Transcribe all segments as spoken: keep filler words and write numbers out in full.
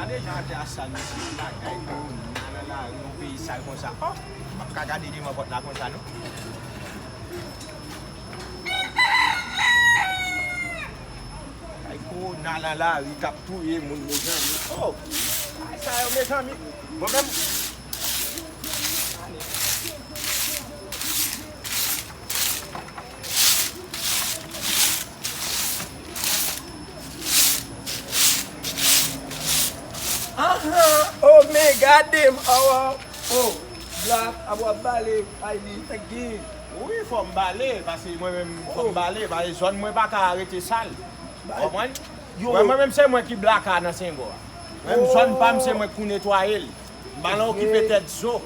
Gade jan atè a sal, mesye, bagay kòwona nan lari, yon peyi sal konsa. Oh, m ap ka gade devan pòt la konsa, non. Ay, kòwona nan lari k ap touye moun, mezanmi. Oh, ay, sa yo, mezanmi. Mwen menm, Ahan, oh, men gade m, oh, oh, oh, Black, ap w ap bale, ay, li fèk gen. Wi, fò m bale, paske mwen menm, fò m bale, paske zòn mwen pa ka rete sal. Ou konprann? Yo. Mwen, mwen menm, se mwen ki blaka nan Sengo a. Menm zòn pa m, se mwen ki pou netwaye l. M pa nan okipe tèt zo.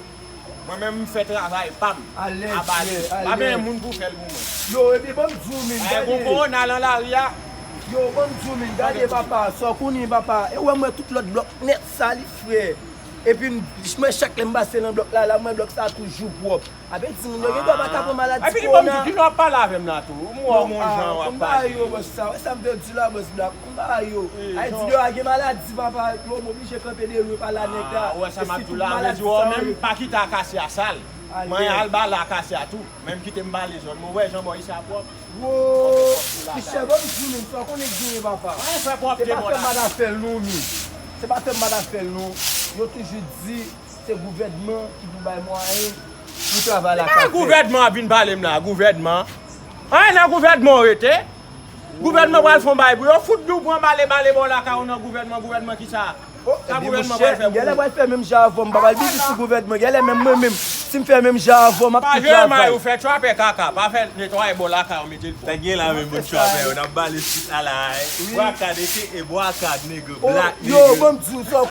Mwen menm, m fè travay pa m. Alèz, a bale. Alèz. Pa gen moun pou fè l pou mwen. Yo, epi ban m di w, men, gade. Gon kòwona nan lari a. Yo, ban m di w, men, gade, papa, sa w konnen, papa. E wè, m wè tout lòt blòk nèt sal, frè. Epi, m, mwen, chak lè m pase nan blòk la, la, m wè blòk sa toujou pwòp. Ape di moun yo gen dwa pa ka pran maladi kòwona. Epi li ban m di, kilè w ap pale avè m la tou? M wè w gon jan w ap pale. Konba yo, bòs sa. Wè sa m te di la, bòs Black. Konba yo. Ay di yo a gen maladi, papa. Yo, m oblije kanpe dèyè yo pa la nèg la. Ou wè sa m ap di w la, vle di w menm pa kite akasya sal. Mwen al bale akasya tou. Menm kite m bale zòn. Mwen wè jan bò isi a pwòp. Wo, Michel, ban m di w, men, sa w konnen k genyen, papa. Se pa fè m pa ta fè l, non, men. Se pa fè m pa ta fè l, non. Yo toujou di, se gouvènman ki pou bay mwayen pou travay lakay fèt. Gouvènman ap vin pale m la, gouvènman. Anyen nan gouvènman w rete. Gouvènman pral fè yon bagay pou yo. Fout nou pran bale, bale bò lakay ou nan gouvènman, gouvènman ki sa? Sa gouvènman pral fè pou ou? Genlè pral fè menm jan avè m, m pa pral vin sou gouvènman. Genlè menm mwen menm, si m fè menm jan avè w, m ap tou travay. Pa jere may ou fè trapè kaka, pa fè netwaye bò lakay ou mete l pwòp. Sa gen la menm moun trapè yo, n ap bale sit la la. Bwa kad, aka bwa kad, nèg, Black nèg. Yo, ban m di w sa.